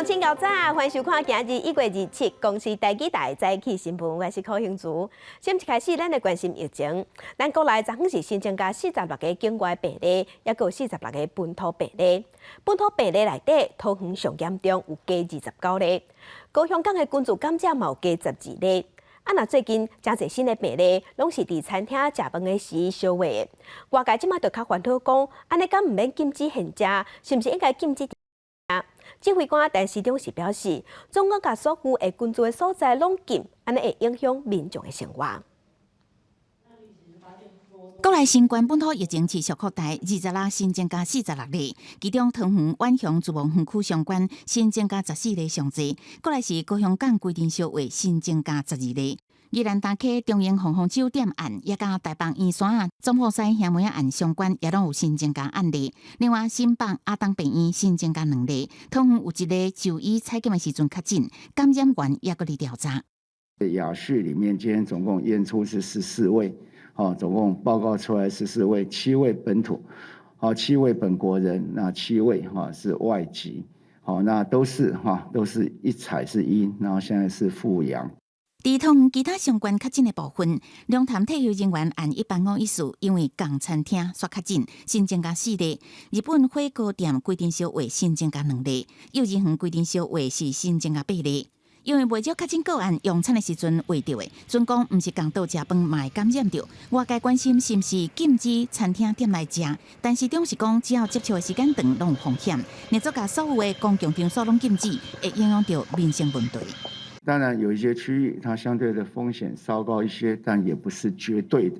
眾請較早，歡迎收看今日1月27公視台語台早起新聞，我是柯興竹。先一開始，咱來關心疫情。咱國內昨昏是新增加46個境外病例，抑閣有46個本土病例。本土病例內底，桃園上嚴重，有加29例。高雄港的群聚感染嘛有加12例。啊，若最近誠濟新的病例，攏是佇餐廳食飯的時相話的。外界這馬就較煩惱講，按呢敢毋免禁止現食，是毋是應該禁止？指揮官陳時中是表示，總講共所有會群聚的所在攏禁，按呢會影響民眾的生活。國內新冠本土疫情持續擴大，26新增加46例，其中桃園遠雄自貿園區相關新增加14例上濟，過來是高雄港規定小話新增加12例。宜蘭大溪中英紅豐酒店案，也佮台北圓山總鋪西兄妹案相關，也攏有新增加案例。另外，新北阿東病院新增加兩例，桃園有一例就醫採檢的時陣確診，感染源也閣佇調查。亞旭裡面今天總共驗出是14位，哦，總共報告出來14位，七位本土，好，七位本國人，那七位哈是外籍，好，那都是哈都是一採是陰，然後現在是復陽。佇桃園其他相關確診的部分，龍潭退休人員案18514，因為仝餐廳煞確診，新增加四例。日本火鍋店規定小話新增加兩例，幼兒園規定小話是新增加八例。因為袂少確診個案用餐的時陣話著的，準講毋是仝桌食飯嘛會感染著。外界關心是毋是禁止餐廳店來食，陳時中是講只要接觸的時間長，攏有風險。若做共所有的公共場所攏禁止，會影響著民生問題。當然，有一些區域它相對的風險稍高一些，但也不是絕對的。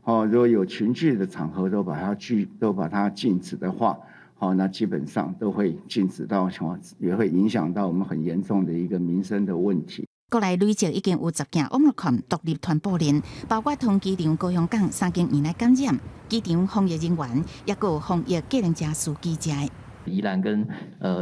哦，如果有群聚的場合都把它拒，都把它禁止的話，好，那基本上都會禁止到，也會影響到我們很嚴重的一個民生的問題。國內累計已經有10件 Omicron 獨立傳播鏈，包括桃園機場、高雄港三間院內感染，機場防疫人員，抑閣有防疫計程車司機遮。宜蘭跟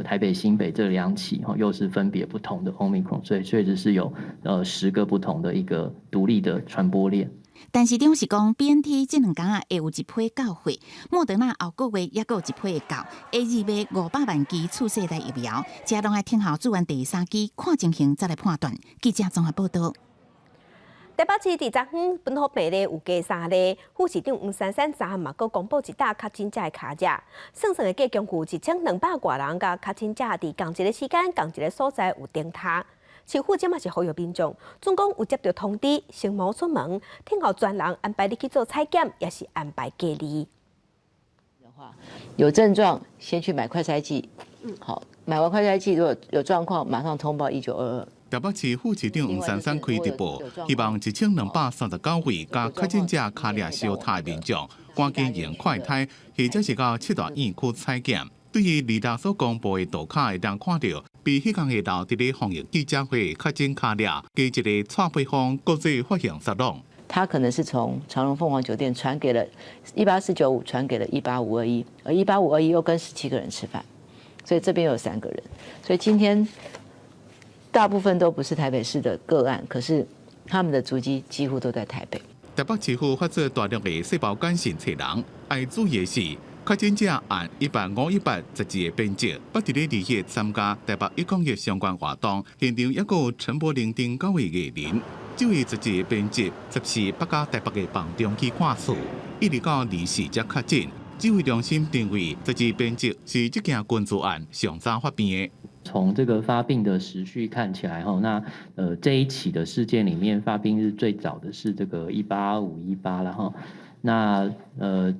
台北新北這兩起又是分別不同的 Omicron，所以確實是有10個不同的一個獨立的傳播鏈。陳時中是講 BNT 這兩工仔會有一批到貨，莫德納後個月抑閣有一批會到，AZ 買500萬劑次世代疫苗，這攏愛等候注完第三劑，看情形再來判斷。記者綜合報道。台北市佇昨昏本土病例有加三例，副市長黃珊珊昨昏嘛，閣公布一疊確診者的跤跡，算算會計共有1200外人佮確診者佇仝一个時間、仝一个所在有頂跤。市府這馬是呼籲民眾，準講有接著通知，先莫出門，聽候專人安排你去做採檢，抑是安排隔離。有症狀先去買快篩劑，好，買完快篩劑如果有狀況，馬上通報1922。台北市副市長黃珊珊開直播，希望1239位佮確診者跤跡相疊的民眾，趕緊用快篩，或者是到七大院去採檢。對於李大所公布的圖卡，會當看著，比彼工下晝佇咧防疫記者會確診跤跡，加一个蔡培峰國際髮型沙龍。他可能是從長榮鳳凰酒店傳給了18495，傳給了18521，而18521又跟17個人吃飯，所以這邊有三個人。所以今天大部分都不是台北市的個案，可是他們的足跡幾乎都在台北。台北市府發出大量的細胞簡訊揣人，愛注意的是，確診者按18518十字的編輯，捌佇咧2月參加台北一公一相關活動，現場抑閣有陳柏霖等九位藝人，這位十字的編輯，14捌佮台北的房中去看厝，一直到24才確診。指揮中心認為，十字編輯是這件群聚案上早發病的。從這個發病的時序看起來，吼，那這一起的事件裡面發病日最早的是這個18518，然後那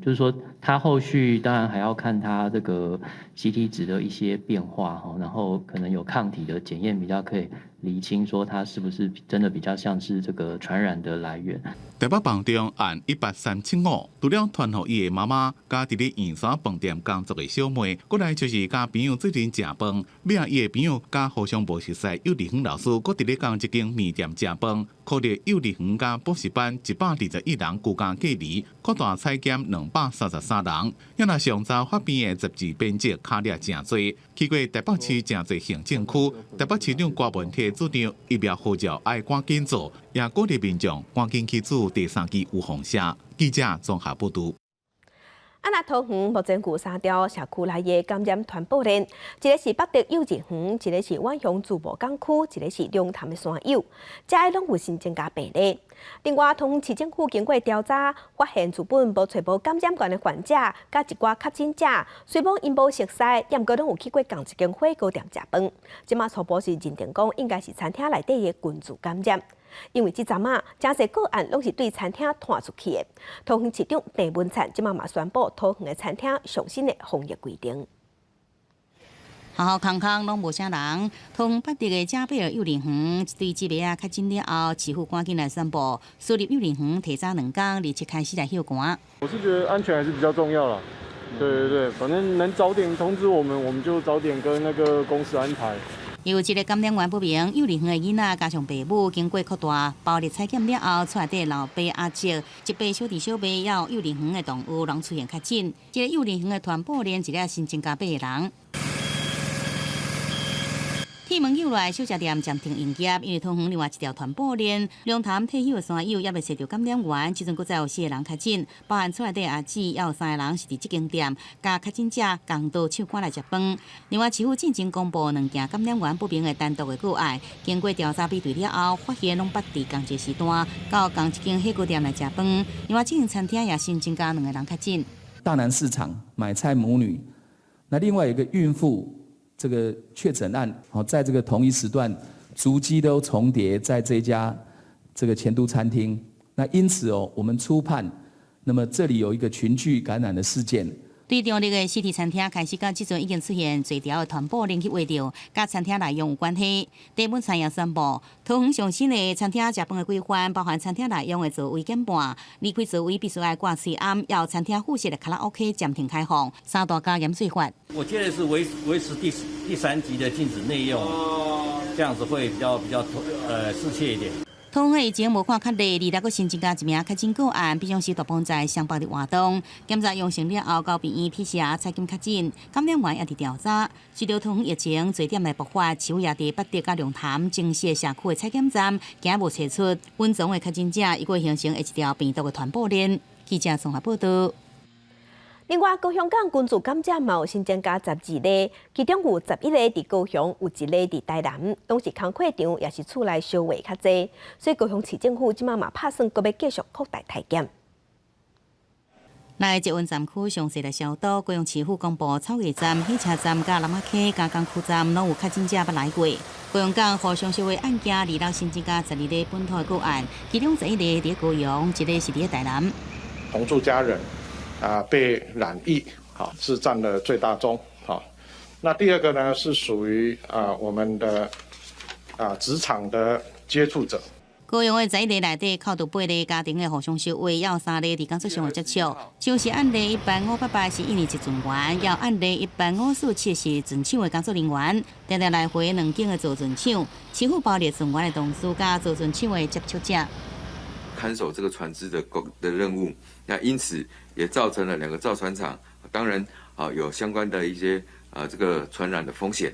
就是說，他後續當然還要看他這個 CT 值的一些變化，哈，然後可能有抗體的檢驗比較可以釐清，說他是不是真的比較像是這個傳染的來源。台北房中案18375，除了傳予伊的媽媽，佮佇咧圓山飯店工作的小妹，過來就是佮朋友做陣食飯，尾仔伊的朋友佮互相無熟似幼兒園老師，閣佇咧仝一間麵店食飯，可能幼兒園佮補習班121人居家隔離，擴大採檢233人，抑若上早發病的十字編輯跤跡誠濟，去過台北市誠濟行政區，台北市長郭文鐵主張疫苗護照愛趕緊做，也鼓勵民眾趕緊去注第三劑預防射。記者綜合報導。啊，若桃園目前有三條社區內的感染傳播鏈，一个是八德幼稚園，一个是遠雄自貿港區，一个是龍潭的山友，遮攏有新增加病例。另外，桃園市政府經過調查，發現自本無揣無感染源的患者，佮一寡確診者，雖罔𪜶無熟似，也毋過攏有去過仝一間火鍋店食飯。這馬初步是認定講，應該是餐廳內底的群聚感染。因為這陣仔，誠濟個案攏是對餐廳傳出去的。桃園市長鄭文燦這馬嘛宣布，桃園的餐廳上新的防疫規定。學校空空攏無啥人，桃園八德的嘉貝爾幼兒園對這个仔確診了後，市府趕緊來宣布，私立幼兒園提早兩工，二七開始來歇館。我是覺得安全還是比較重要啦。對對對，反正能早點通知我們，我們就早點跟那個公司安排。由這个感染源不明，幼兒園的囡仔加上爸母，經過擴大暴力採檢了後，厝內底老爸阿叔、一輩小弟小妹，還有幼兒園的同學，攏出現確診。這个幼兒園的傳播鏈一下新增加八个人。鐵門救來小食店暫停營業，因為桃園另外一條傳播鏈，龍潭退休的山友猶未揣著感染源，這陣閣再有四个人確診，包含厝內底阿姊，猶有三个人是佇這間店，佮確診者仝桌唱歌來食飯。另外，市府進前公布兩件感染源不明的單獨的個案，經過調查比對了後，發現攏捌佇仝一個時段到仝一間火鍋店來食飯。另外，這間餐廳也新增加兩个人確診。大南市場買菜母女，那另外一個孕婦。這個確診案，好，在這個同一時段，足跡都重疊在這家這個前都餐廳。那因此哦，我們初判，那麼這裡有一個群聚感染的事件。對中壢的實體餐廳開始到這陣已經出現濟條的傳播鏈去畫著，佮餐廳內用有關係。鄭文燦也宣布，桃園上新的餐廳食飯的規範，包含餐廳內用的座位減半，離開座位必須愛掛喙罨，要餐廳附設的卡拉 OK 暫停開放，三大加嚴稅法。我覺得是維持第三級的禁止內用，這樣子會比較適切一點。桃園疫情無看較熱，二六閣新增加一名確診個案，比上是大鵬在雙北的活動，檢查陽性了後，到病院 PCR 採檢確診，感染源也佇調查。隨著桃園疫情濟點來爆發，市府也佇八德佮龍潭增設社區的採檢站，驚無揣出隱藏的確診者，伊會形成一條病毒的傳播鏈。記者綜合報道。另外，高雄港群聚感染嘛有新增加十二例，其中有11个佇高雄，有一例佇台南，攏是工課場，也是厝內相會較濟，所以高雄市政府這馬嘛拍算閣欲繼續擴大篩檢。來捷運站區詳細來消毒，高雄市府公布草薙站、火車站、佮南仔溪、佮港區站攏有確診者捌來過。高雄港互相相的案件，二六新增加十二例本土的個案，其中十一例佇高雄，一例是佇台南。同住家人啊，被染疫，好是佔了最大宗，好。那第二個呢，是屬於啊我們的啊職場的接觸者。高雄的十一例內底，扣除八例家庭的互相相話，猶有三例佇工作上的接觸。像是案例18588是印尼籍船員，猶案例18547是船廠的工作人員，定定來回兩間的造船廠，市府包列船員的同事佮造船廠的接觸者。看守這個船隻的工的任務，那因此也造成了兩個造船廠，當然啊有相關的一些啊這個傳染的風險。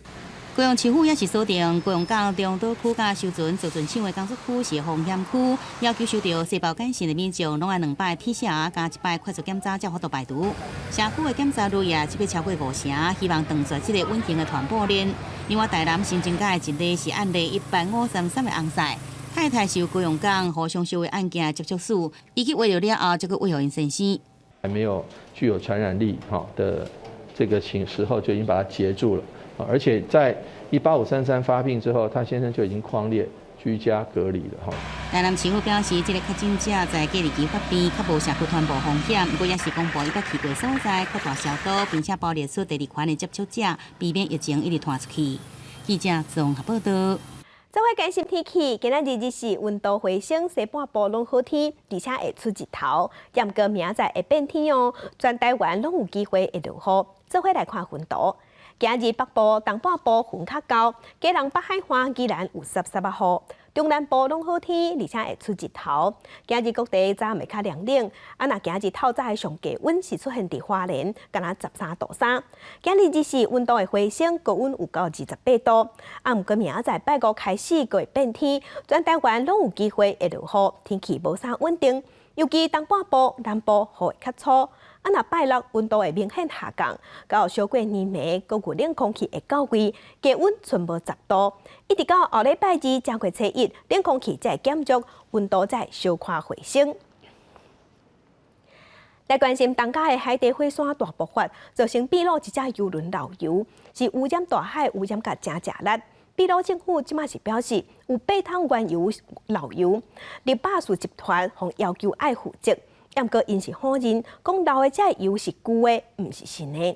高雄市府也是鎖定高雄港中島區佮修船造船廠的工作區是風險區，要求受著細胞感染的民眾攏愛兩擺 PCR 加一擺快速檢查才有法度排除。社區的檢查率也這擺超過五成，希望斷絕這个隱形的傳播鏈。另外，台南新增加的一例是案例18533的翁婿。太太是有高雄港互相相的案件接觸史，伊去挖著了後，才閣挖予𪜶先生。還沒有具有傳染力哈的這個情時候，就已經把它截住了。而且在18533發病之後，他先生就已經匡列居家隔離了哈。台南市府表示，這个確診者在隔離期發病，較無社區傳播風險，不過也是公布伊捌去過所在，擴大消毒，並且包列出第二環的接觸者，避免疫情一直傳出去。記者綜合報道。做伙關心天氣，今仔日日是溫度回升，西半部攏好天，而且會出日頭。毋過明仔載會變天哦，全台灣攏有機會會落雨。做伙來看雲圖，今日北部、東半部雲較厚，基隆北海岸依然有濕濕仔雨。中南部攏好天，而且會出日頭。今日各地早暗會較涼冷，啊，若今日透早的上低溫是出現佇花蓮，敢若13.3度。今日日時溫度會回升，高溫有到28度。啊，毋過明仔載拜五開始閣會變天，全台灣攏有機會會落雨，天氣無啥穩定。尤其東半部、南部雨會較粗。啊，啊，若拜六溫度會明顯下降，到小過年暝，閣有冷空氣會到位，低溫賰無10度。一直到後禮拜二正月初一，冷空氣才會減弱，溫度才會小可回升。來關心東加的海底火山大爆發，造成秘魯一隻油輪漏油，是污染大海，污染甲誠食力。秘魯政府這馬是表示，有八桶原油漏油，力巴士集團予要求愛負責。毋過𪜶是否認，講漏的這油是舊的，毋是新的。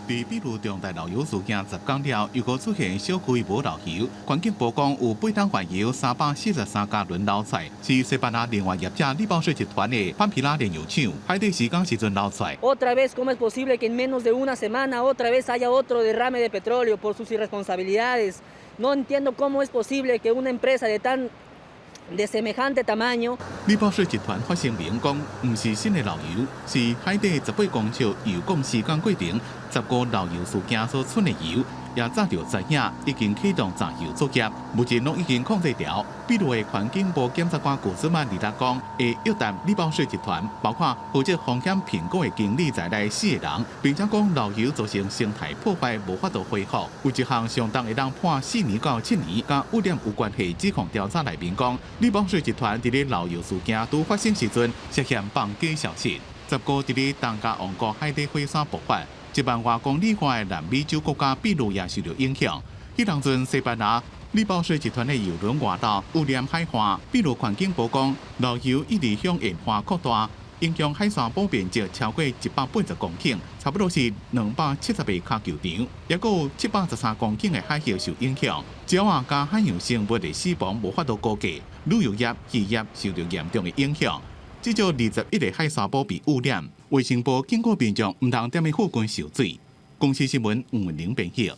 佇秘魯重大漏油事件10工了，又閣出現小規模漏油。環境部講有八桶原油343加侖漏出來，是西班牙另外業者力寶水集團的潘皮拉煉油廠海底施工時陣漏出來。 Otra vez, ¿cómo es posible que en menos de una semana otra vez haya otro derrame de petróleo por sus irresponsabilidades? No entiendo cómo es posible que una empresa de semejante tamaño。力寶水集團發聲明講，毋是新的漏油，是海底18公尺油管施工過程10五漏油事件所出的油，也早就知影已經啟動鑿油作業，目前攏已經控制牢。秘魯的環境部檢察官古茲曼二六講，會約談力寶水集團，包括負責風險評估的經理在內四個人，並且講漏油造成生態破壞，無法度恢復。有一項相當會當判4年到7年，佮污染有關係指控調查內面講，力寶水集團佇咧漏油事件拄發生時陣，涉嫌放假消息。15佇咧東加王國海底火山爆發，1萬外公里外的南美洲國家秘魯也受著影響。彼當陣西班牙力寶水集團的油輪外漏，污染海岸。秘魯環境部講，漏油一直向沿岸擴大，影響海沙堡面積超過180公頃，差不多是270個跤球場，抑閣有713公頃的海域受影響。鳥仔佮海洋生物的死亡無法度估計，旅遊業、漁業受著嚴重的影響。至少21個海沙堡被污染，衛生部警告民眾毋通踮咧附近泅水。公視新聞吳文玲編譯。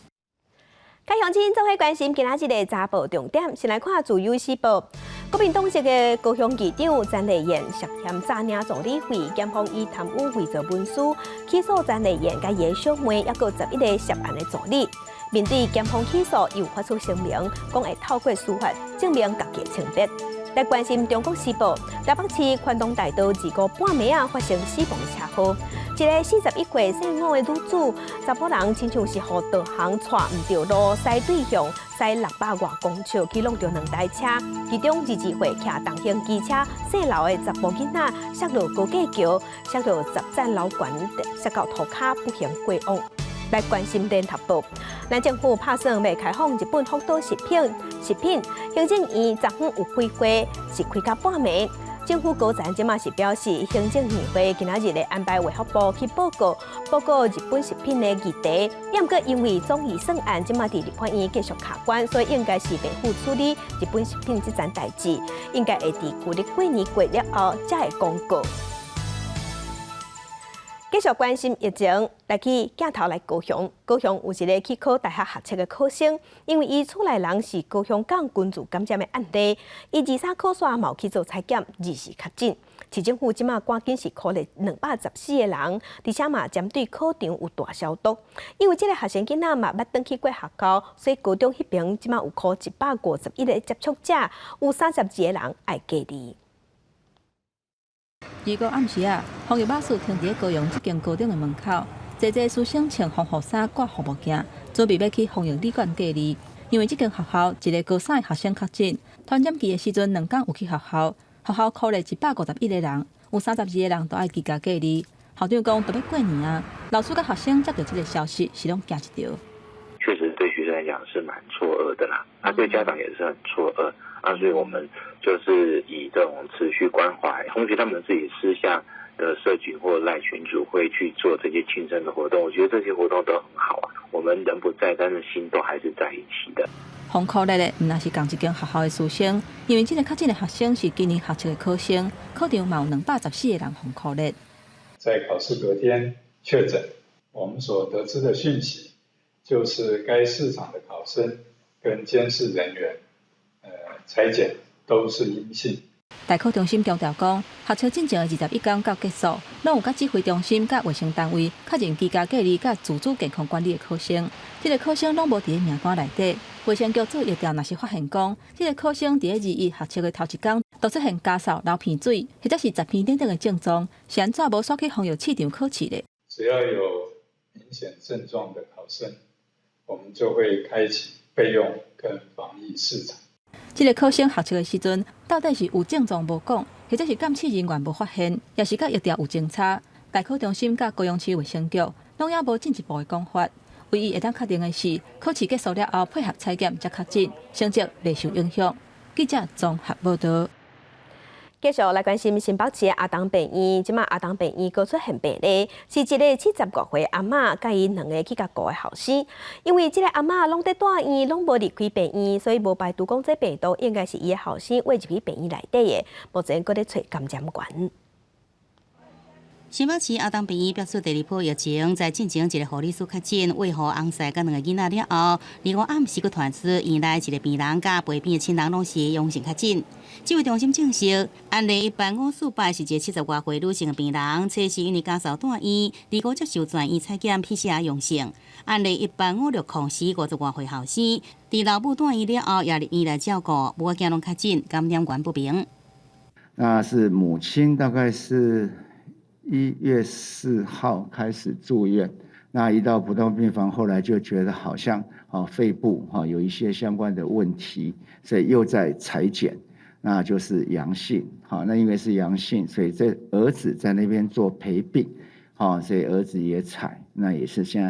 各鄉親做伙關心今仔日的早報重點，先來看自由時報。國民黨籍的高雄市長詹麗燕涉嫌詐領助理費，檢方以貪污偽造文書起訴詹麗燕佮伊小妹，抑閣11個涉案的助理。面對檢方起訴，伊有發出聲明，講會透過司法證明家己清白。來關心中國時報，台北市寬東大道25半暝仔發生死亡車禍，一个41歲姓吳的女子，查埔人親像是予導航帶毋著路，駛對向駛600外公尺去挵著兩台車，其中22歲騎重型機車姓劉的查埔囡仔，摔落高架橋，摔落10層樓懸，摔到塗跤不幸過往。來關心聯合報，咱政府拍算欲開放日本福島食品，食品行政院昨昏有開會，是開到半暝。政府高層這馬是表示，行政院會今仔日會安排衛福部去報告報告日本食品的議題。毋過因為總預算案這馬佇立法院繼續卡關，所以應該是袂赴處理日本食品這層代誌，應該會佇舊曆過年過了後才會公告。繼續關心疫情，來去鏡頭來高雄。高雄有一个去考大學學測的考生，因為伊厝內人是高雄港群聚感染的案例，伊23考煞嘛有去做採檢，24確診。市政府這馬趕緊是囥咧214個人，而且嘛針對考場有大消毒。因為這个學生囡仔嘛捌轉去過學校，所以高中彼爿這馬有囥151個接觸者，有32個人愛隔離。25暗時啊，防疫巴士停佇高雄這間高中的門口，濟濟師生穿防護衫、掛護目鏡，準備欲去防疫旅館隔離。因為這間學校一个高三的學生確診，傳染期的時陣兩工有去學校，學校囥咧151個人，有32個人都愛居家隔離。校長講，都欲過年啊，老師佮學生接著這个消息是攏驚一趒。確實對學生來講是蠻錯愕的啦，啊對家長也是很錯愕。啊，所以我們就是以這種持續關懷，同學他們自己私下的社群或 LINE 群組會去做這些慶生的活動，我覺得這些活動都很好啊。我們人不在，但是心都還是在一起的。予箍熱的，毋但是仝一間學校的師生，因為這个確診的學生是今年學測的考生，考場嘛有214個人予箍熱。在考試隔天確診，我們所得知的訊息就是該試場的考生跟監視人員，採檢都是陰性。大考中心強調講，學測進前的21工到結束，攏有佮指揮中心佮衛生單位確認居家隔離佮自主健康管理的考生，這个考生攏無佇咧名單內底。衛生局做疫調，若是發現講，這个考生佇咧21學測的頭一工，都出現咳嗽、流鼻水，或者是雜鼻等等的症狀，是按怎無煞去防疫試場考試咧？只要有明顯症狀的考生，我們就會開啟備用跟防疫試場。這个考生學測的時陣，到底是有症狀無講，或者是鑑試人員無發現，抑是佮疫調有偵查？大考中心佮高雄市衛生局攏猶無進一步的講法。唯一會當確定的是，考試結束了後配合採檢才確診，成績袂受影響。記者綜合報導。繼續來關心新北市的阿東病院，這馬阿東病院閣出現病例，是一个70外歲阿嬤，佮伊兩个去共顧的後生。因為這个阿嬤攏佇蹛院，攏無離開病院，所以無排除講這病毒應該是伊的後生帶入去病院內底的，目前閣咧揣感染源。新北市阿東病院爆出第二波疫情，在進前一个護理師確診，餵予翁婿佮兩个囡仔了後，25暗時閣傳出院內一个病人佮陪病的親人攏是陽性確診。指揮中心證實，案例18548是一个70外歲女性的病人，測試因為咳嗽蹛院，25接受全院採檢 PCR 陽性。案例18560是50外歲後生，佇老母蹛院了後，也入院來照顧，母仔囝攏確診，感染源不明。那是母親，大概是1月4號開始住院，那一到普通病房，後來就覺得好像肺部有一些相關的問題，所以又在採檢，那就是陽性。好，那因為是陽性，所以這兒子在那邊做陪病，好，所以兒子也採，那也是現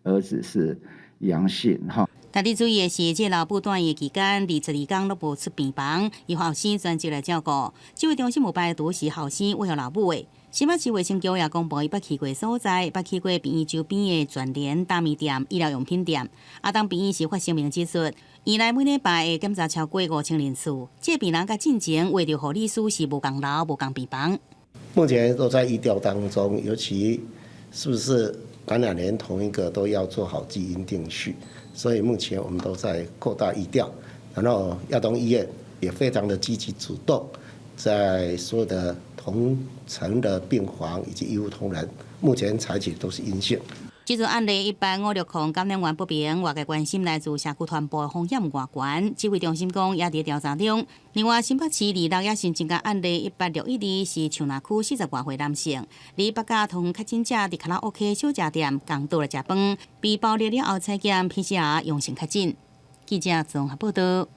在兒子是陽性。哈。特別注意的是，這老母蹛院期間，22天攏無出病房，由後生專職來照顧。指揮中心無排除是後生餵予老母的。新北市衛生局也公布，伊捌去過所在，捌去過病院周邊的全聯、大米店、醫療用品店。阿東病院是發聲明指出，院內每禮拜會檢查超過5000人次，這個病人佮進前話著護理師是無仝樓、無仝病房。目前都在疫調當中，尤其是不是感染源同一個，都要做好基因定序。所以目前我們都在擴大疫調，然後亞東醫院也非常的積極主動，在所有的同層的病房以及醫護同仁，目前採取都是陰性。這組案例18560感染源不明，外界關心來自社區傳播風險偌懸，指揮中心講也佇調查中。另外，新北市26也新增加案例18612是樹林區40外歲男性，離北甲同確診者佇卡拉 OK 小食店仝桌來食飯，被爆裂了後採檢 PCR 陽性確診。記者綜合報導。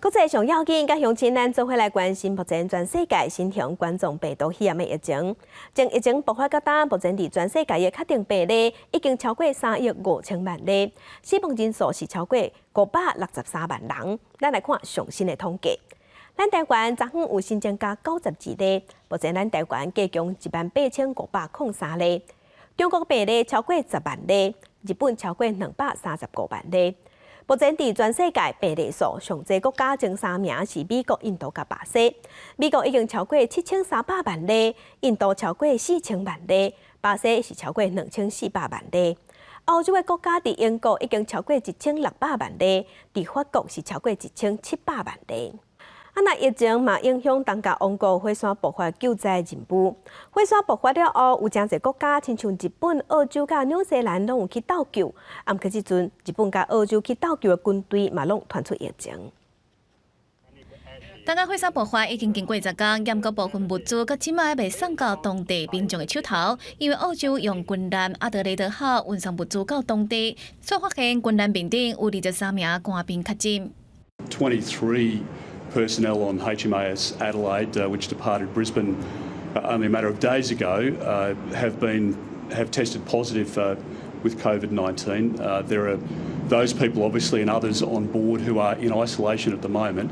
國際上要緊，佮鄉親咱做伙來關心目前全世界新型冠狀病毒肺炎的疫情。從疫情爆發到今，目前佇全世界的確定病例已經超過3億5千萬例，死亡人數是超過563萬人。咱來看上新的統計，咱台灣昨昏有新增加92例，目前咱台灣計共18,503例。中國病例超過10萬例，日本超過235萬例。目前佇全世界病例數上濟國家前三名是美國、印度佮巴西。美國已經超過7300萬例，印度超過4000萬例，巴西是超過2400萬例。歐洲的國家佇英國已經超過1600萬例，佇法國是超過1700萬例。啊，那疫情嘛影響東加王國火山爆發救災任務。火山爆發了後，有誠濟國家，親像日本、澳洲佮紐西蘭，攏有去鬥救。啊，毋過這陣日本佮澳洲去鬥救的軍隊嘛，攏傳出疫情。東亞火山爆發已經經過10工，毋過部分物資閣這馬猶未送到當地民眾的手頭，因為澳洲用軍艦阿德雷德號運送物資到當地，卻發現軍艦面頂有23名官兵確診。 23 personnel on HMAS Adelaide, which departed Brisbane only a matter of days ago, have tested positive with COVID-19. There are those people, obviously, and others on board who are in isolation at the moment.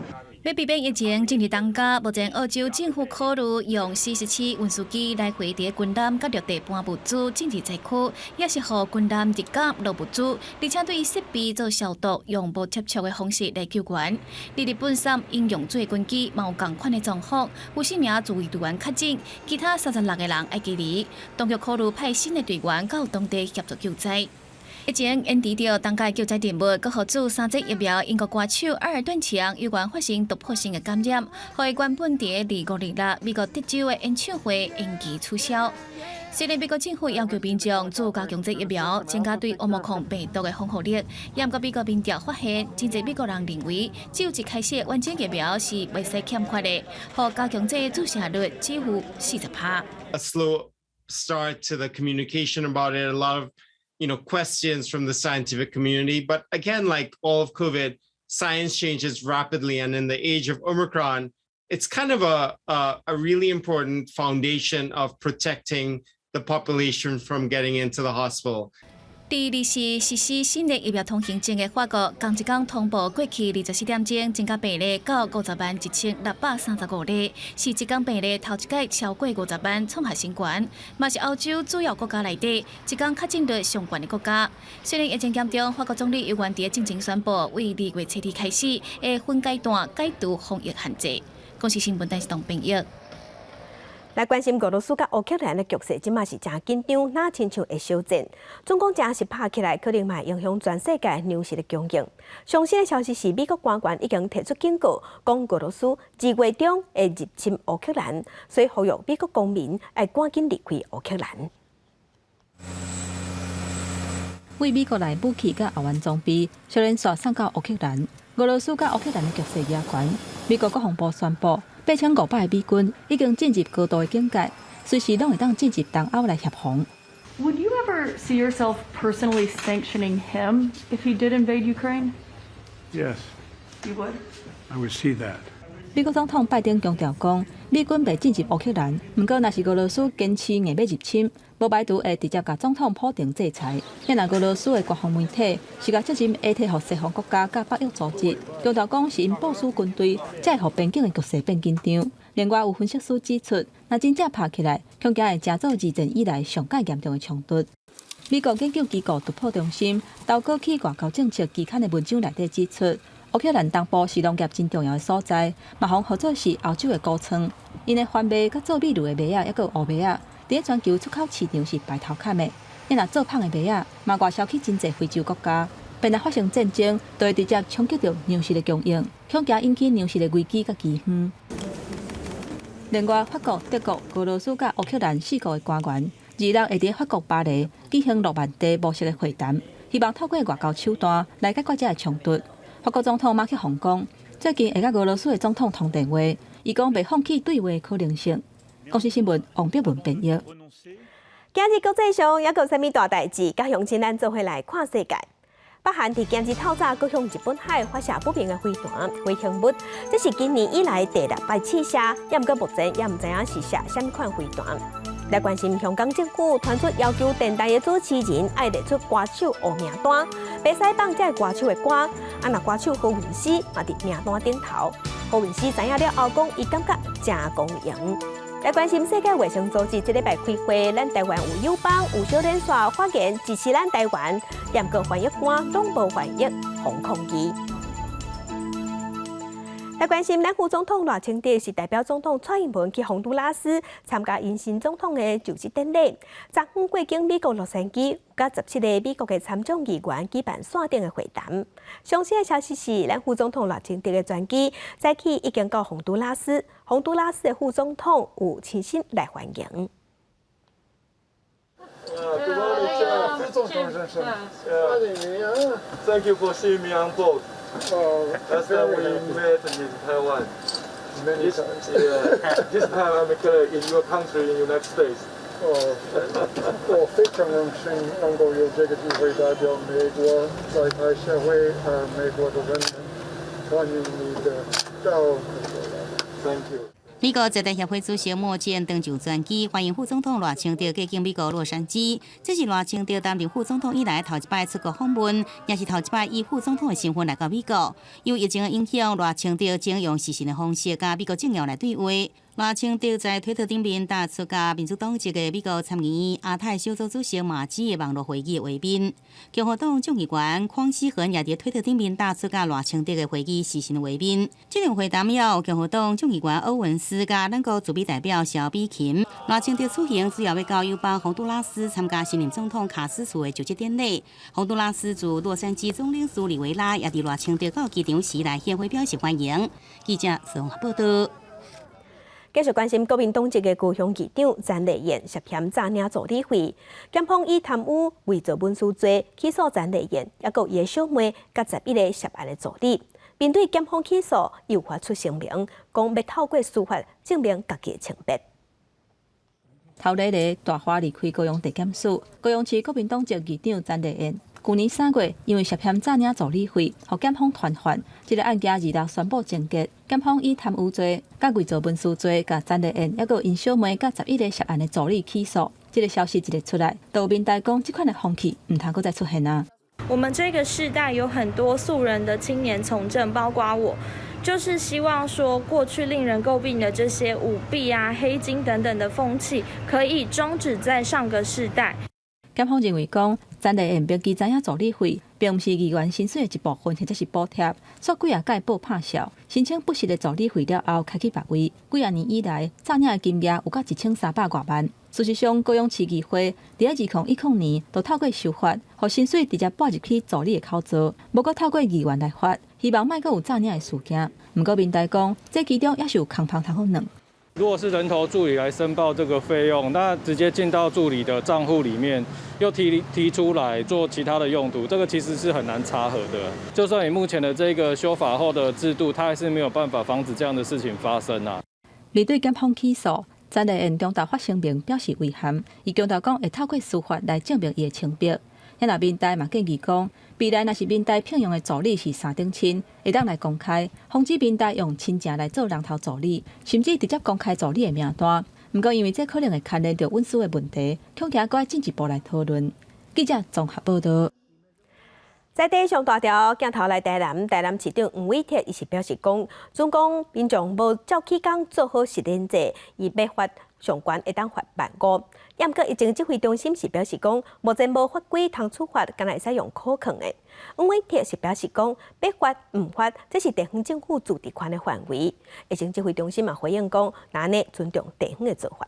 欲避免疫情進入東加，目前澳洲政府考慮用 C-17運輸機來回佇軍艦佮陸地搬物資進入災區，也是予軍艦入港落物資，而且對設備做消毒，用無接觸的方式來救援。佇日本送應用做軍機，嘛有仝款的狀況，有四名自衛隊員確診，其他36個人愛隔離。當局考慮派新的隊員到當地協助救災。疫情延遲著東加救災任務，閣予注三劑疫苗英國歌手埃爾頓強猶原發生突破性的感染，予伊原本佇2526美國德州的演唱會延期取消。雖然美國政府要求民眾注加強劑疫苗，增加對奧密克戎病毒的防護力，毋過美國民調發現，真濟美國人認為只有一開始的完整疫苗是袂使欠缺的，予加強劑注射率只有40%。 A slow start to the communication about it, a lot of questions from the scientific community. But again, like all of COVID, science changes rapidly, and in the age of Omicron, it's kind of a really important foundation of protecting the population from getting into the hospital. 佇24實施新的疫苗通行證的法國，仝一工通報過去24點鐘增加病例到501,635例，是一工病例頭一擺超過50萬，創下新高，嘛是歐洲主要國家內底一工確診率上懸的國家。雖然疫情嚴重，法國總理猶原佇進前宣布，為2月7日開始，會分階段解除防疫限制。公視新聞電視東編譯。來關心俄羅斯佮烏克蘭的局勢，這馬是誠緊張，若親像會小戰。總講真實拍起來，可能嘛會影響全世界糧食的供應。上新的消息是，美國官員已經提出警告，講俄羅斯2月中會入侵烏克蘭，所以呼籲美國公民愛趕緊離開烏克蘭。為美國來武器佮後援裝備，小連續送到烏克蘭。俄羅斯佮烏克蘭的局勢也懸，美國國防部宣布，8500個美軍已經進入高度的警戒，隨時攏會當進入東歐來協防。 Would you ever see yourself personally sanctioning him if he did invade Ukraine? Yes. You would? I would see that. 美國總統拜登強調講，美軍袂進入烏克蘭，毋過若是俄羅斯堅持硬欲入侵，無排除會直接共總統普丁制裁。若俄羅斯的官方媒體是共責任下推予西方國家佮北約組織，強調講是𪜶部署軍隊，才會予邊境的局勢變緊張。另外有分析師指出，若真正拍起來，恐驚會成做二戰以來上蓋嚴重的衝突。美國研究機構突破中心投稿去外交政策期刊的文章內底指出，烏克蘭東部是農業真重要的所在，嘛予號做是歐洲的穀倉。𪜶的番麥佮做米露的麥仔，抑閣有烏麥仔，佇全球出口市場是排頭坎的。若做麭的麥仔，嘛外銷去真濟非洲國家。變若發生戰爭，就會直接衝擊著糧食的供應，恐驚引起糧食的危機佮饑荒。另外，法國、德國、俄羅斯佮烏克蘭四國的官員，26會佇法國巴黎舉行諾曼底模式的會談，希望透過外交手段來解決這个衝突。法國總統馬克宏講，最近會佮俄羅斯的總統通電話，伊講袂放棄對話的可能性。公視新聞王碧文編譯。今日國際上猶閣有啥物大代誌？佮鄉親咱做伙來看世界。北韓佇今日透早閣向日本海發射不明的飛彈飛行物，這是今年以來第六擺試射，猶毋過目前也毋知影是射啥物款飛彈。來關心香港政府傳出要求電台的主持人愛列出歌手黑名單，袂使放這个歌手的歌。啊，若歌手何韻詩嘛佇名單頂頭，何韻詩知影了後講，伊感覺誠光榮。來關心世界衛生組織這禮拜開會，咱台灣有友邦有小連續發言支持咱台灣，毋過翻譯官攏無翻譯防控機。來關心，咱副總統賴清德是代表總統蔡英文去宏都拉斯參加𪜶新總統的就職典禮。昨昏過境美國洛杉磯，佮17個美國的參眾議員舉辦線頂的會談。上新的消息是，咱副總統賴清德的專機早起已經到宏都拉斯，宏都拉斯的副總統有親身來歡迎。副總統先生，歡迎你啊！Thank you for seeing me on board. Last time we met in Taiwan. Many times. Yeah, this time I'm in your country, in United States. 哦，我非常榮幸能夠有這個機會代表美國在台協會和美國的人民歡迎你的到美國來。 Thank you. 美國在台協會主席莫健登上專機歡迎副總統賴清德過境美國洛杉磯。這是賴清德擔任副總統以來頭一擺出國訪問，也是頭一擺以副總統的身份來到美國。由疫情的影響，賴清德將用視訊的方式佮美國政要來對話。賴清德在推特頂面打出佮民主黨籍的美國參議院亞太小組主席馬基的網路會議畫面。共和黨眾議員鄺思恆也佇推特頂面打出佮賴清德的會議視訊畫面。這場會談了後，共和黨眾議員歐文斯斯佮咱國駐美代表蕭美琴。賴清德此行主要欲到友邦宏都拉斯參加新任總統卡斯楚的就職典禮。宏都拉斯駐洛杉磯總領事里維拉也佇賴清德到機場時來獻花表示歡迎。記者綜合報道。繼續關心國民黨籍的高雄市長詹麗燕涉嫌詐領助理費，檢方以貪污偽造文書罪起訴詹麗燕，抑閣伊的小妹佮11個涉案的助理。面對檢方起訴，又發出聲明，講欲透過司法證明家己的清白。頭禮日大花離開高雄地檢署，高雄市國民黨籍議長詹麗燕，舊年3月因為涉嫌詐領助理費，予檢方傳喚，這個案件26宣布終結。檢方以貪污罪、佮偽造文書罪，共詹麗燕，抑閣𪜶小妹佮11個涉案的助理起訴。這個消息一个出來，就有民代講，這款的風氣毋通閣再出現啊！我們這個世代有很多素人的青年從政，包括我，就是希望說過去令人詬病的這些舞弊啊、黑金等等的風氣，可以終止在上個世代。檢方認為講，詹麗燕登記知影助理費，並毋是議員薪水的一部分或者是補貼，煞幾仔擺報拍數，申請不實的助理費了後，開去別位，幾仔年以來，詐領的金額有到1300外萬。事實上，高雄市議會佇2010年，就透過修法，予薪水直接撥入去助理的口座，無閣透過議員來發，希望莫閣有詐領的事件。毋過民代講，這其中也是有空芳通好軟。如果是人頭助理來申報這個費用，那直接進到助理的賬戶裡面，又提出來做其他的用途，這個其實是很難查核的。就算以目前的這個修法後的制度，它還是沒有辦法防止這樣的事情發生啊。面對檢方起訴，詹麗燕中晝發聲明表示遺憾，伊強調講會透過司法來證明伊的清白。遐若民代嘛建議講，未來若是民代聘用的助理是三等親，會當來公開，防止民代用親情來做人頭助理，甚至直接公開助理的名單。毋過因為這可能會牽連著隱私的問題，恐驚閣愛進一步來討論。記者綜合報道。在底上大條鏡頭來台南，台南市長黃偉哲伊是表示講，準講民眾無照起工做好實聯制，伊欲罰上懸會當罰15,000。毋過疫情指揮中心是表示講，目前無法規通處罰，敢若會使用苦勸的。黃偉哲是表示講，欲罰毋罰，這是地方政府自治權的範圍。疫情指揮中心嘛回應講，若呢尊重地方的做法。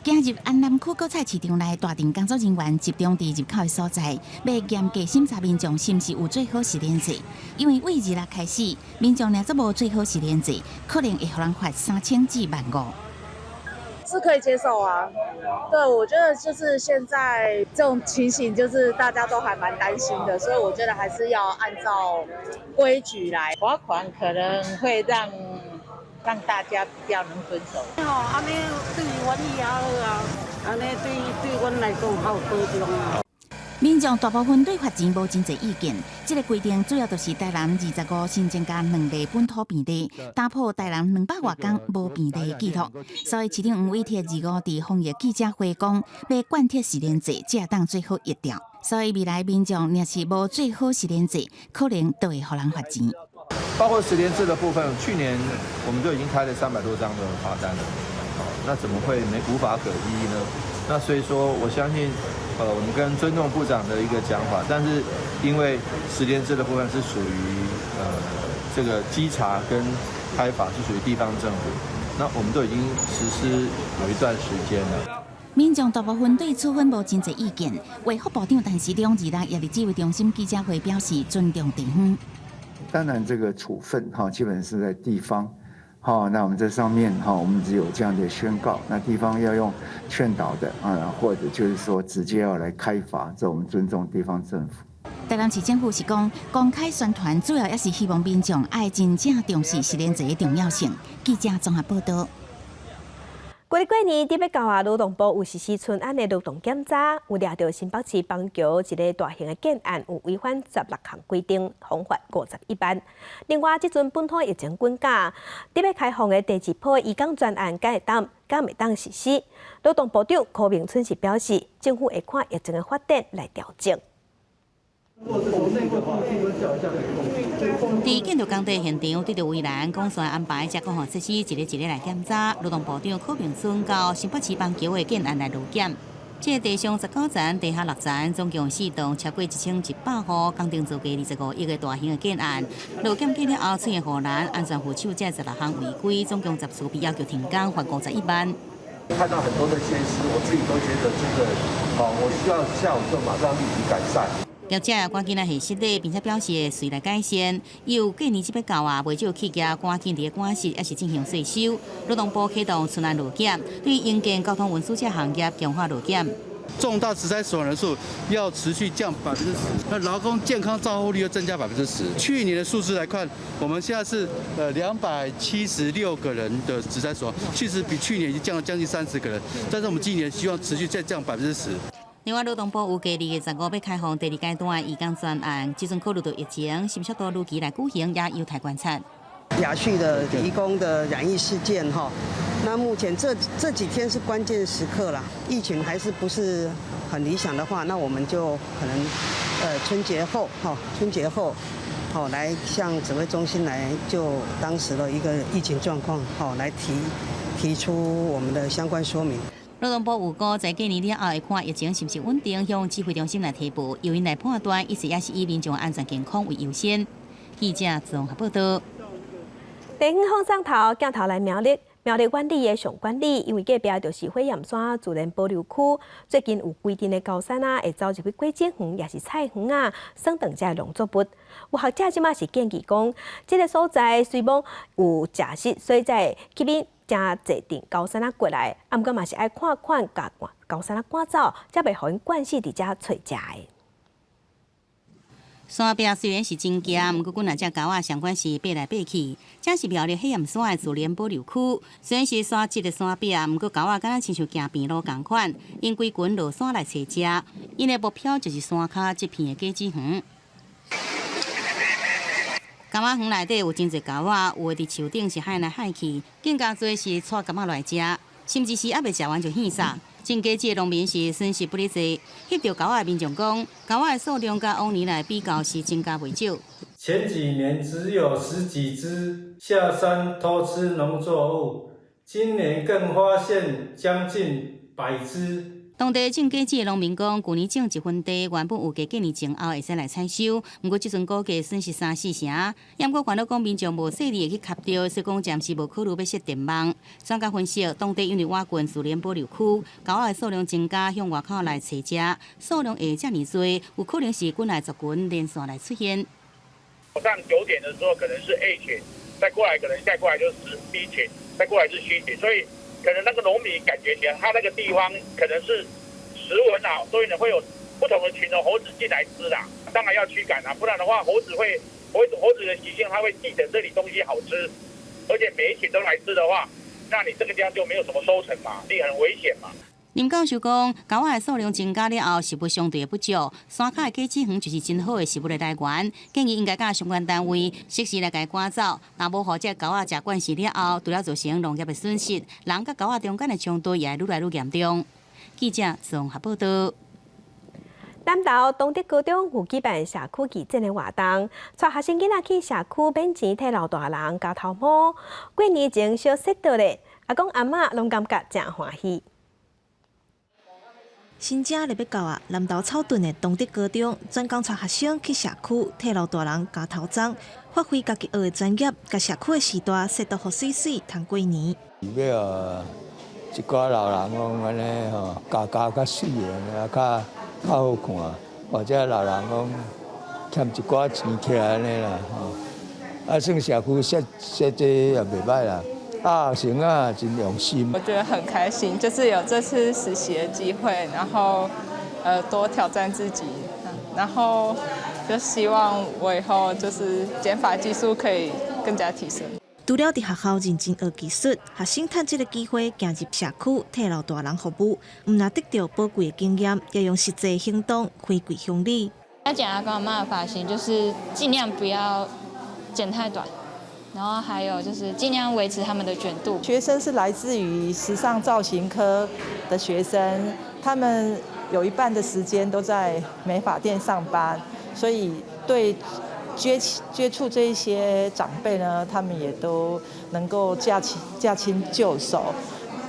行入安南區果菜市場內，大陣工作人員集中佇入口的所在，欲嚴格審查民眾是毋是有做好實聯制。因為對26開始，民眾若做無做好實聯制，可能會予人罰3000至15,000。是可以接受啊，對，我覺得就是現在這種情形，就是大家都還蠻擔心的，所以我覺得還是要按照規矩來。罰款可能會讓大家比較能遵守。哦，按呢對阮也好啊，按呢對阮來講較有保障啊。民眾大部分對罰錢無真濟意見。這個規定主要就是台南25新增加兩例本土病例，打破台南200外工無病例的紀錄。所以市長黃偉哲25佇防疫記者會講，欲貫徹實聯制，才會當做好疫調。所以未來民眾若是無做好實聯制，可能都會予人罰錢。包括實聯制的部分，去年我們就已經開了300多張的罰單了，那怎麼會沒無法可依呢？那所以說，我相信，我們跟尊重部長的一個講法，但是因為實聯制的部分是屬於這個稽查跟開罰是屬於地方政府，那我們都已經實施有一段時間了。民眾大部分對處分無真濟意見，衛福部長陳時中26也佇指揮中心記者會表示尊重地方。當然，這個處分哈，基本是在地方，哈，那我們這上面哈，我們只有這樣的宣告，那地方要用勸導的啊，或者就是說直接要來開罰，這我們尊重地方政府。台南市政府是講，公開宣傳主要也是希望民眾愛真正重視實聯制的重要性。記者綜合報道。過去過年，佇欲到啊，勞動部有實施春安的勞動檢查，有掠著新北市板橋一个大型的建案有違反16項規定，予罰51萬。另外，這陣本土疫情滾價，佇欲開放的第二波移工專案，敢會當實施？勞動部長柯銘春是表示，政府會看疫情的發展來調整。佇建築工地現場，得著圍欄、管線安排，遮各項設施一个一个來檢查。勞動部長柯銘春到新北市板橋的建案來勞檢。這個地上19層、地下6層，總共四棟，超過1100戶，工程造價25億的大型的建案。路檢過了後，出現護欄、安全扶手這16項違規，總共10處被要求停工，罰51萬。看到很多的缺失，我自己都覺得這個，哦，我需要下午就馬上立即改善。業者也趕緊來核實咧，並且表示會隨來改善。有過年這欲到啊，袂少企業趕緊佇咧趕時，抑是進行稅收。勞動部啟動春安路檢，對營建交通運輸這行業強化路檢。重大職災死亡人數要持續降10%，那勞工健康照護率要增加10%。去年的數字來看，我們現在是276個人的職災死亡，其實比去年已經降了將近30個人，但是我們今年希望持續再降10%。另外，勞動部預計2月15欲開放第二階段移工專案，這陣考慮到疫情，是毋是都如期來舉行，也有待觀察。雅旭的移工的染疫事件，哈，那目前這幾天是關鍵時刻啦，疫情還是不是很理想的話，那我們就可能，春節後，哈，春節後，好來向指揮中心來就當時的一個疫情狀況，好來提出我們的相關說明。勞動部預估在過年了後會看疫情是毋是穩定，向指揮中心來提報，由𪜶來判斷，一直也是以民眾安全健康為優先。記者綜合報道。地方放送頭鏡頭來苗栗，苗栗縣里的上管理，因為隔壁就是火焰山自然保留區，最近有規陣的高山啊，會走入去果子園，抑是菜園啊，損斷這農作物。有學者這馬是建議講，這個所在雖罔有食食，所以才會吸引誠濟陣高山仔過來，啊，毋過嘛是愛看看共高山仔趕走，才袂予𪜶慣勢佇遮揣食的。山壁雖然是真驚，毋過阮若隻猴仔，上懸是爬來爬去。這是苗栗火焰山的自然保留區，雖然是沙質的山壁，毋過猴仔敢若親像行平路仝款，𪜶規群落山來揣食，𪜶的目標就是山跤這片的果子園。柑仔園內底有真濟猴仔，有的佇樹頂是害來害去，更加濟是帶柑仔來食，甚至是猶未食完就糞掃。種果子的農民是損失不哩濟。翕著猴仔的民眾講，猴仔的數量佮往年來比較是增加袂少。前幾年只有十幾隻下山偷吃農作物，今年更發現將近100隻。當地種果子的農民講，舊年種一分地，原本預計過年前後會使來採收，毋過這陣估計損失三四成。猶毋過煩惱講民眾無細膩會去磕著，所以講暫時無考慮欲設電網。專家分析，當地因為倚近自然保留區，猴仔的數量增加，向外口來揣食，數量會遮爾濟，有可能是幾个族群連續來出現。早上9點的時候可能是 A 群，再過來可能再過來就是 B 群，再過來是 C 群，所以可能那個農民感覺起來，他那個地方可能是食物很好，所以呢會有不同的群的猴子進來吃啦。當然要驅趕啦，不然的話猴子會猴子的習性，他會記得這裡東西好吃，而且每一群都來吃的話，那你這個地方就沒有什麼收成嘛，你很危險嘛。林教授講，猴仔的數量增加了後，食物相對的不足，山跤的果子園就是真好的食物的來源。建議應該佮相關單位適時來共趕走，若無予這猴仔食慣勢了後，除了造成農業的損失，人佮猴仔中間的衝突也會愈來愈嚴重。記者綜合報道。南投東德高中有舉辦社區義剪的活動，帶學生囡仔去社區免錢替老大人鉸頭毛。過年前小踅到咧，阿公阿嬤攏感覺誠歡喜。新正咧欲到啊！南投草屯的東德高中專工帶學生去社區替老大人鉸頭鬃，發揮家己學的專業，共社區的序大踅到予媠媠通過年。欲予一寡老人講按呢吼，鉸鉸較媠的，較較好看，或者老人講儉一寡錢起來按呢啦吼。啊，算社區設設這也袂䆀啦。啊，學生啊，真用心。我覺得很開心，就是有這次實習的機會，然後多挑戰自己，然後就希望我以後就是剪髮技術可以更加提升。除了佇學校認真學技術，學生趁這個機會行入社區替老大人服務，毋但得著寶貴的經驗，也用實際行動回饋鄉里。要剪阿公阿嬤的髮型，就是盡量不要剪太短。然後還有就是盡量維持他們的捲度。學生是來自於時尚造型科的學生，他們有一半的時間都在美髮店上班，所以對接觸這一些長輩呢，他們也都能夠駕輕就熟。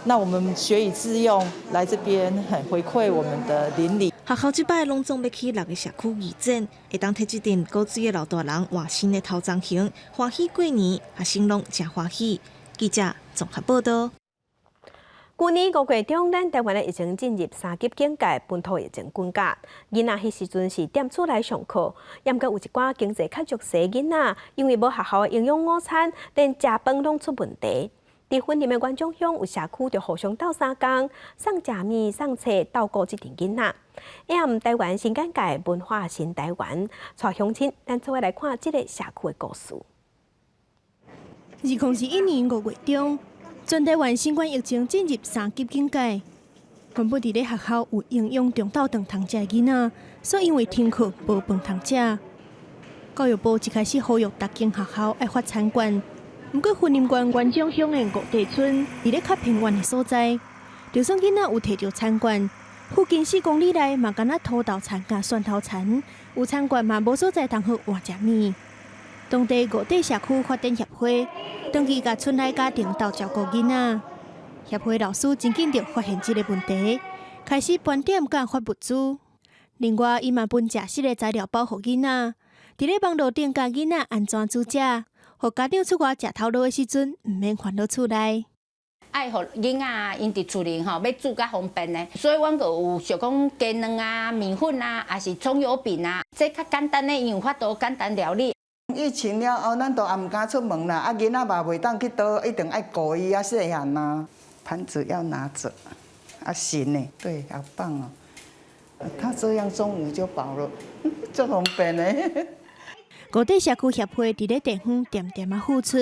那我們學以致用，來這邊很回饋我們的鄰里。學校這擺攏總欲去六个社區義診，會當替這陣古錐的老大人換新的頭鬃型，歡喜過年，學生攏誠歡喜。記者綜合報道。舊年5月中，咱台灣的疫情進入三級警戒，本土疫情滾加。囡仔彼時陣是踮厝內上課，猶閣有一寡經濟較弱勢囡仔，因為無學校的營養午餐，連食飯攏出問題。佇雲林的員松鄉有社區就互相鬥相共，送食物、送冊，鬥顧這陣囡仔。AM 台灣新簡介文化新台灣，帶鄉親，咱做伙來看這個社區的故事。2021年5月中，全台灣新冠疫情進入三級警戒。原本佇咧學校有營養中晝頓通食的囡仔，煞因為停課無飯通食。教育部一開始呼籲逐間學校愛發餐券，毋過雲林縣員松鄉的五地村，佇咧較偏遠的所在，就算囡仔有提著餐券，附近4公里內嘛干焦土豆田佮蒜頭田，有餐券嘛無所在通好換食物。當地五地社區發展協會長期共村內家庭鬥照顧囡仔，協會老師真緊就發現這個問題，開始盤點佮發物資。另外，伊嘛分食食的材料包予囡仔，佇咧網路頂教囡仔按怎煮食，予家長出外食頭路的時陣，毋免煩惱厝內。愛予囡仔𪜶佇厝裡吼，欲煮較方便的，所以阮閣有想講雞卵啊、麵粉啊，抑是蔥油餅啊，這較簡單的，𪜶有法度簡單料理。疫情了後，咱都也毋敢出門啦，啊，囡仔嘛袂當去佗，一定愛顧伊啊，細漢啊，盤子要拿著，啊，新的，對，好棒哦。他這樣中午就飽了，足方便的。五地社區協會佇咧地方恬恬仔付出，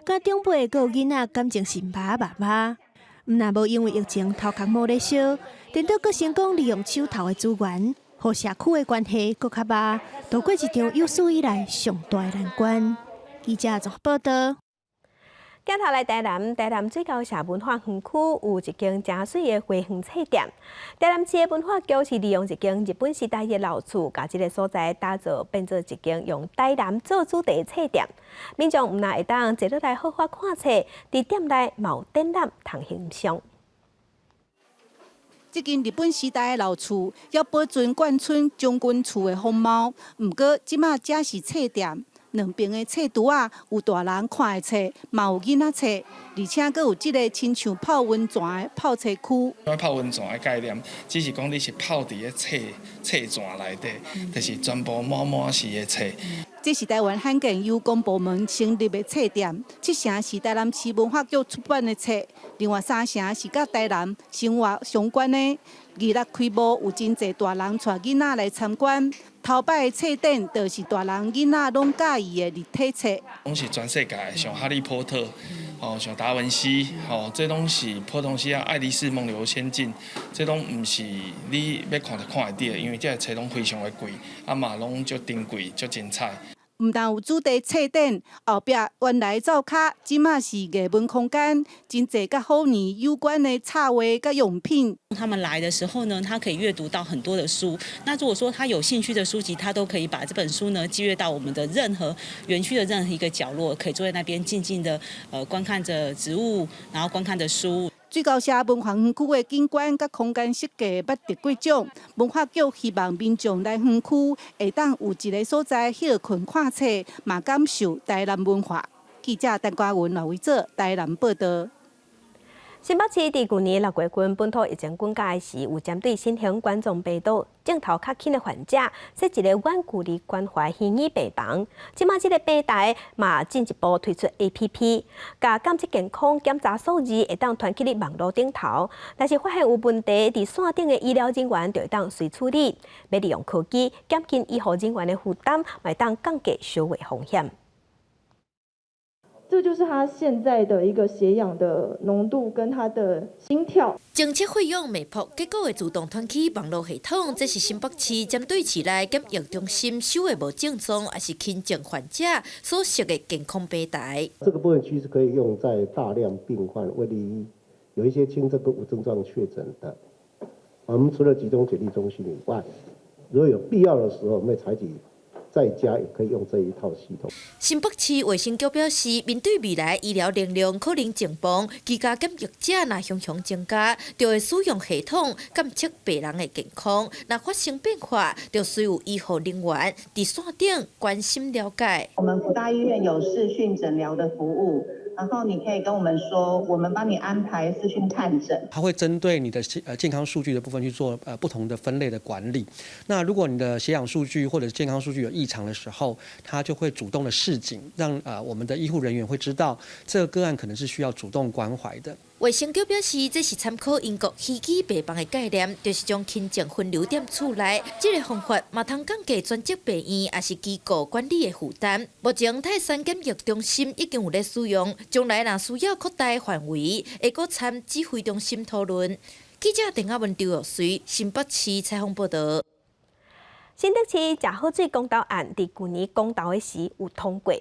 佮長輩閣有囡仔感情是爸爸媽媽。毋若無因為疫情頭殼無咧燒，顛倒閣成功利用手頭的資源，予社區的關係閣較密，渡過一場有史以來上大的難關。記者綜合報道。鏡頭來台南，台南水溝社文化園區有一間誠媠的花園冊店。台南市的文化局是利用一間日本時代的老厝，共這个所在打造變做一間用台南做主題的冊店。民眾毋但會當坐落來好好看冊，佇店內嘛有展覽通欣賞。這間日本時代的老厝，猶保存貫村將軍厝的風貌。毋過，這馬遮是冊店。兩邊的冊櫥仔有大人看的冊，嘛有囡仔冊，而且閣有這個親像泡溫泉的泡冊區。泡溫泉的概念，只是講你是泡佇咧冊冊泉內底，就是全部滿滿是的冊。這是台灣罕見由公部門成立的冊店，七成是台南市文化局出版的冊，另外三成是佮台南生活相關的。二六開幕有真濟大人帶囡仔來參觀。頭擺的冊展就是大人囡仔攏佮意的立體冊。攏是全世界的，像哈利波特，哦，像達文西，吼，這攏是普通時仔愛麗絲夢遊仙境，這攏毋是你欲看就看會著的，因為這个冊攏非常的貴，啊嘛攏足珍貴、足精彩。毋但有主題冊展，後壁原來灶跤，這馬是藝文空間，真濟佮虎年有關的插畫佮用品。他們來的時候呢，他可以閱讀到很多的書。那如果說他有興趣的書籍，他都可以把這本書呢寄閱到我們的任何園區的任何一個角落，可以坐在那邊靜靜的觀看著植物，然後觀看著書。水溝社文化園區的景觀佮空間設計捌得過獎，文化局希望民眾來園區會當有一个所在歇睏看冊，嘛感受台南文化。記者陳嘉文、劉維哲台南報道。新北市佇舊年6月份本土疫情滾加時，有針對新型冠狀病毒症頭較輕的患者，設一个遠距離關懷虛擬病房。這馬這个平台嘛進一步推出 APP，共監測健康檢查數字會當傳去你網路頂頭。若是發現有問題，佇線頂的醫療人員就會當隨處理。欲利用科技減輕醫護人員的負擔，會當降低相會風險。這就是他現在的一個血氧的濃度跟他的心跳。偵測血氧脈搏結果會自動傳去網路系統，這是新北市針對市內檢疫中心收的無症狀抑是輕症患者所設的健康平台。這個部分其實可以用在大量病患，為例有一些輕症跟無症狀確診的，我們除了集中檢疫中心以外，如果有必要的時候，我們會採取在家也可以用這一套系統。新北市衛生局表示，面對未來醫療能量可能緊繃，居家檢疫者若雄雄增加，就會使用系統監測病人的健康，若發生變化，就需有醫護人員佇線頂關心了解。我們輔大醫院有視訊診療的服務。然後你可以跟我們說，我們幫你安排視訊看診。它會針對你的健康數據的部分去做不同的分類的管理。那如果你的血氧數據或者健康數據有異常的時候，它就會主動的示警，讓我們的醫護人員會知道這個個案可能是需要主動關懷的。衛生局表示，這是參考英國飛機病房的概念，就是將輕症分流佇厝內。這個方法嘛通降低專職病院抑是機構管理的負擔。目前泰山檢疫中心已經有咧使用，將來若需要擴大範圍，會閣參指揮中心討論。記者鄧亞文、張玉水，新北市採訪報導。新竹市食好水公投案，佇舊年公投的時有通過。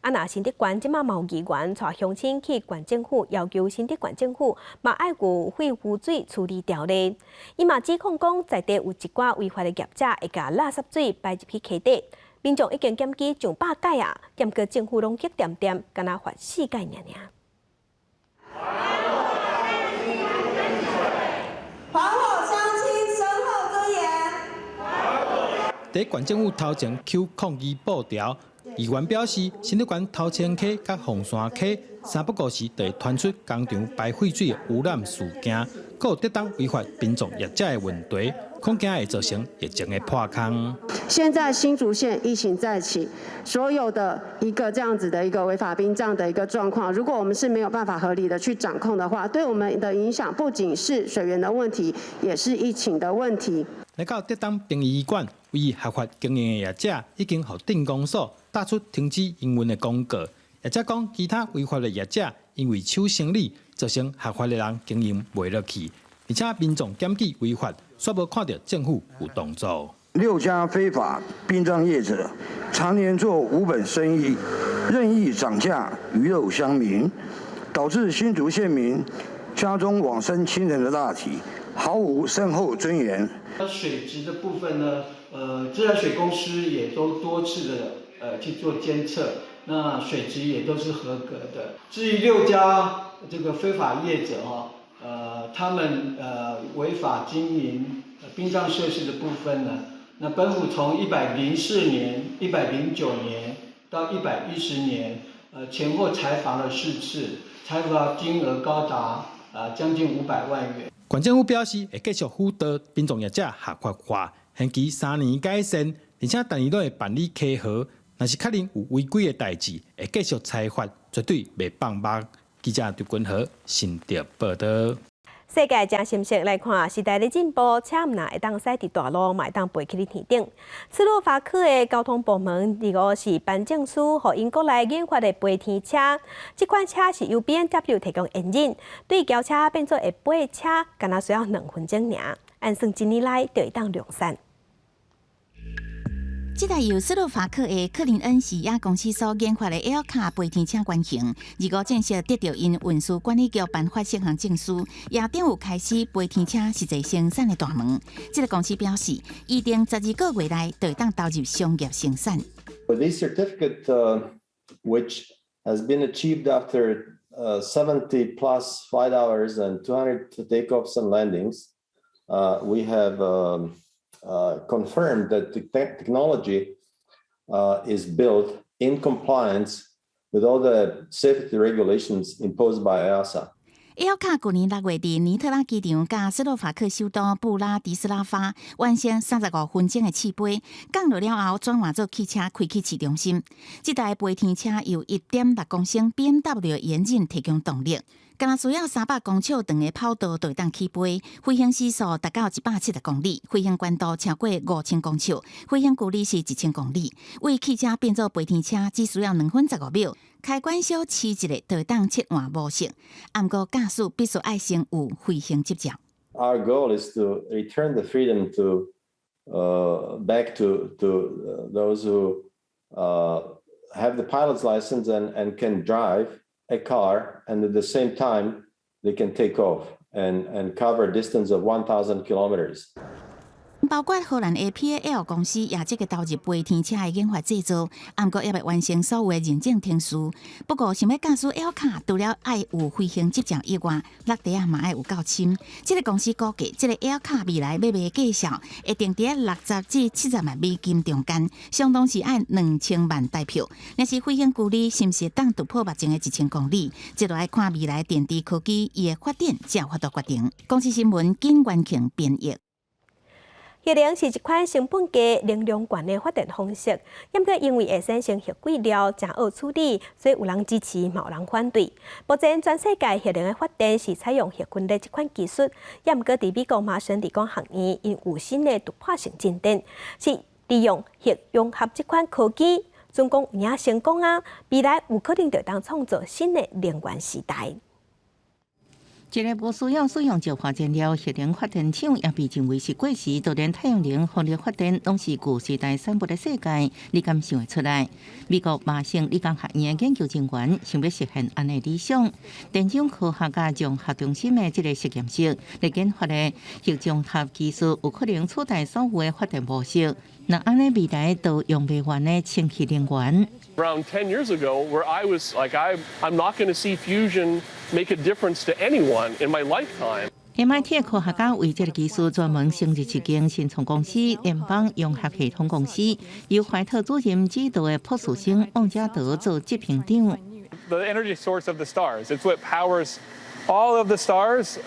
啊，若新竹縣這馬嘛有議員帶鄉親去縣政府要求新竹縣政府嘛愛有廢污水處理條例。伊嘛指控講，在地有一寡違法的業者會共垃圾水排入去溪底，民眾已經檢舉上百擺啊，毋過政府攏激恬恬，敢若罰四擺爾爾。還我鄉親身後尊嚴。佇縣政府頭前搝抗議布條，議員表示，新竹縣頭前溪佮鳳山溪三不五時就會傳出工廠排廢水的污染事件，閣有特當違法殯葬業者的問題，恐驚會造成疫情的破空。現在新竹縣疫情再起，所有的一個這樣子的一個違法殯葬的一個狀況，如果我們是沒有辦法合理的去掌控的話，對我們的影響不僅是水源的問題，也是疫情的問題。來到竹東殯儀館，唯一合法經營的業者已經予鎮公所打出停止營運的公告。業者講，其他違法的業者因為搶生意，造成合法的人經營袂落去，而且民眾檢舉違法，煞無看著政府有動作。六家非法殯葬業者常年做無本生意，任意漲價，魚肉鄉民，導致新竹縣民家中往生親人的大體毫無身後尊嚴。水質的部分呢，自來水公司也都多次的去做監測，那水質也都是合格的。至於六家這個非法業者哦，他們違法經營殯葬設施的部分呢，那本府從104年、109年到110年，前後裁罰了四次，裁罰金額高達將近500萬元。縣政府表示會繼續輔導殯葬業者合法化，限期3年改善，而且逐年攏會辦理稽核。若是確認有違規的代誌，會繼續裁罰，絕對袂放慢。記者劉君和新竹報導。世界真新鮮來看，時代咧進步，車毋但會當駛佇大路，嘛會當飛去天頂。斯洛伐克的交通部門，二五是頒證書，予𪜶國內研發的飛天車。這款車是由 BMW 提供引擎，對轎車變做會飛的車，干焦需要2分鐘爾。按算一年內就會當量產。這台由斯洛伐克的克林恩時亞公司所研發的 Elka 飛天車原型，二五正式得著𪜶運輸管理局頒發適航證書，也等於開始飛天車實際生產的大門。這個公司表示，預定12個月內就會當投入商業生產。 With this certificate, which has been achieved after 70 plus flight hours and 200 takeoffs and landings, we have confirmed that the technology is built in compliance with all the safety regulations imposed by EASA. Elka 舊年6月佇尼特拉機場佮斯洛伐克首都布拉迪斯拉發完成35分鐘的試飛，降落了後轉換做汽車開去市中心。這台飛天車由1.6公升 BMW 引擎提供動力，干焦需要300公尺長的跑道就會當起飛，飛行時速達到170公里，飛行高度超過5000公尺，飛行距離是1000公里。為汽車變做飛天車，只需要2分15秒。開關小試一下就會當切換模式，毋過駕駛必須愛先有飛行執照。 Our goal is to return the freedom to back to those who have the pilot's license and can drive a car, and at the same time they can take off and cover a distance of 1,000 kilometers. 包括荷蘭的 PAL 公司也積極投入飛天車的研發製造，毋過猶未完成所有的認證程序。不過，想欲駕駛 L 卡，除了愛有飛行執照以外，落地仔嘛愛有夠深。這個公司估計，這個 L 卡未來欲賣價數會定佇60至70萬美金中間，相當是愛2000萬台票。若是飛行距離是毋是會當突破目前的1000公里？這就愛看未來電池科技伊的發展，才有法度決定。公視新聞金元慶編譯。核能是一款成本低、能量懸的發電方式，毋過因為會產生核廢料，誠惡處理，所以有人支持，嘛有人反對。目前全世界核能的發電是採用核分裂這款技術，毋過佇美國麻省理工學院𪜶有新的突破性進展，是利用核融合這款科技，準講有影成功啊！未來有可能就會當創造新的能源時代。一个無需要使用石化燃料核能發電廠，也被認為是過時。就連太陽能、風力發電，攏是舊時代產物的世界，你敢想會出來？美國麻省理工學院的研究人員想欲實現按呢理想，電子科學佮融合中心的這个實驗室，來研發的核融合技術，有可能取代所有的發電模式。那按呢未來都用袂完的清潔能源。 Around 10 years ago, where I was like, I'm not going to see fusion make a difference to anyone in my lifetime. MIT 科學家為這个技術專門成立一間新創公司——聯邦融合系統公司，由懷特主任指導的博士生王家德做執行長。 The energy source of the stars. It's what powers all of the stars.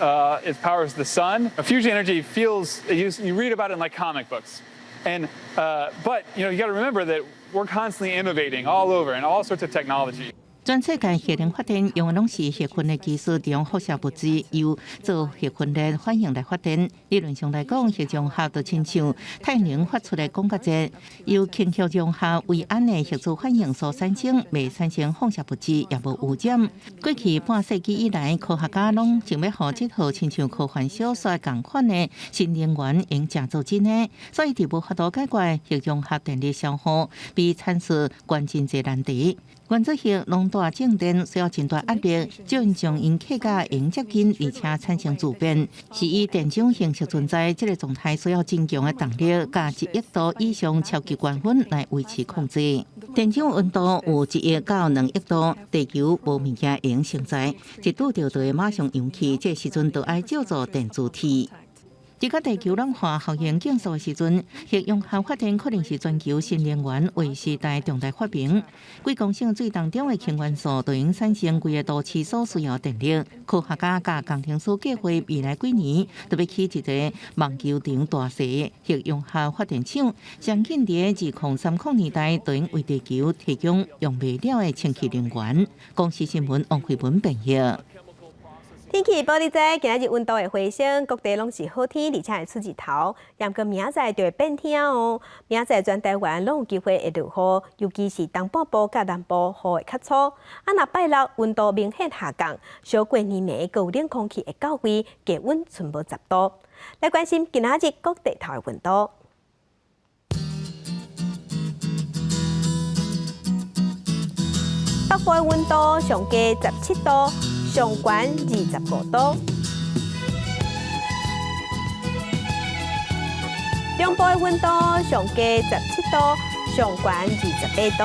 It powers the sun. Fusion energy feels, you read about it in like comic books. But you got to remember that we're constantly innovating all over and all sorts of technology. 全世界核能發電用的攏是核分裂技術，用輻射物質由做核分裂反應來發電。理論上來講，核融合就親像太陽能發出的光佮熱，由氫核融合為按的核子反應所產生，袂產生放射物質，也無污染。過去半世紀以來，科學家攏想欲予這套親像科幻小說仝款的新能源會成做真的，所以佇無法度解決核融合電力消耗，比產生懸真濟難題。原子核濃大靜電需要真大壓力，就將𪜶客佮會接近，而且產生聚變，是以電漿形式存在。這个狀態需要真強的動力，佮1億度以上超級高溫來維持控制。電漿溫度有1億到2億度，地球無物件會用承載，一拄著就會馬上溶去，這時陣就愛借助電磁鐵。這個地球暖化效應減速的時陣，核融合發電可能是全球新能源劃時代重大發明。幾公升水當中的氫元素，就能產生規个都市所需要電力。科學家佮工程師計劃未來幾年，就欲起一个網球場大細核融合發電廠，相信佇2030年代，就能為地球提供用袂了的清潔能源。公視新聞王慧文編譯。天氣報你知，今仔日溫度會回升，各地攏是好天，而且會出日頭。毋過明仔載就會變天哦。明仔載全台灣攏有機會會落雨，尤其是東半部佮南部雨會較粗。啊，若拜六溫度明顯下降，小過年暝閣有冷空氣會到位，低溫賰無10度。來關心今仔日各地頭的溫度。北部的溫度上低17度。上懸25度，中部的溫度上低17度，上懸28度。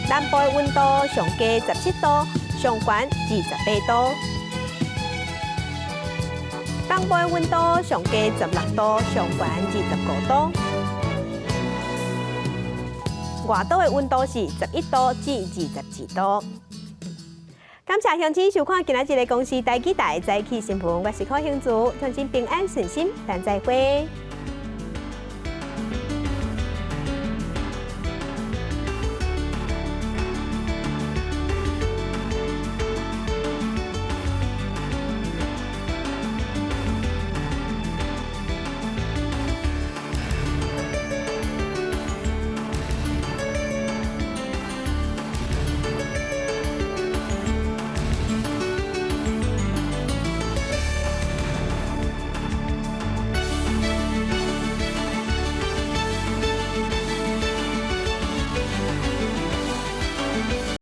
南部的溫度上低17度，上懸28度。東部的溫度上低16度，上懸25度。外島的溫度是11度至22度。感謝鄉親收看今仔日的公視台語台早起新聞，我是柯興竹，鄉親平安順心，咱再會。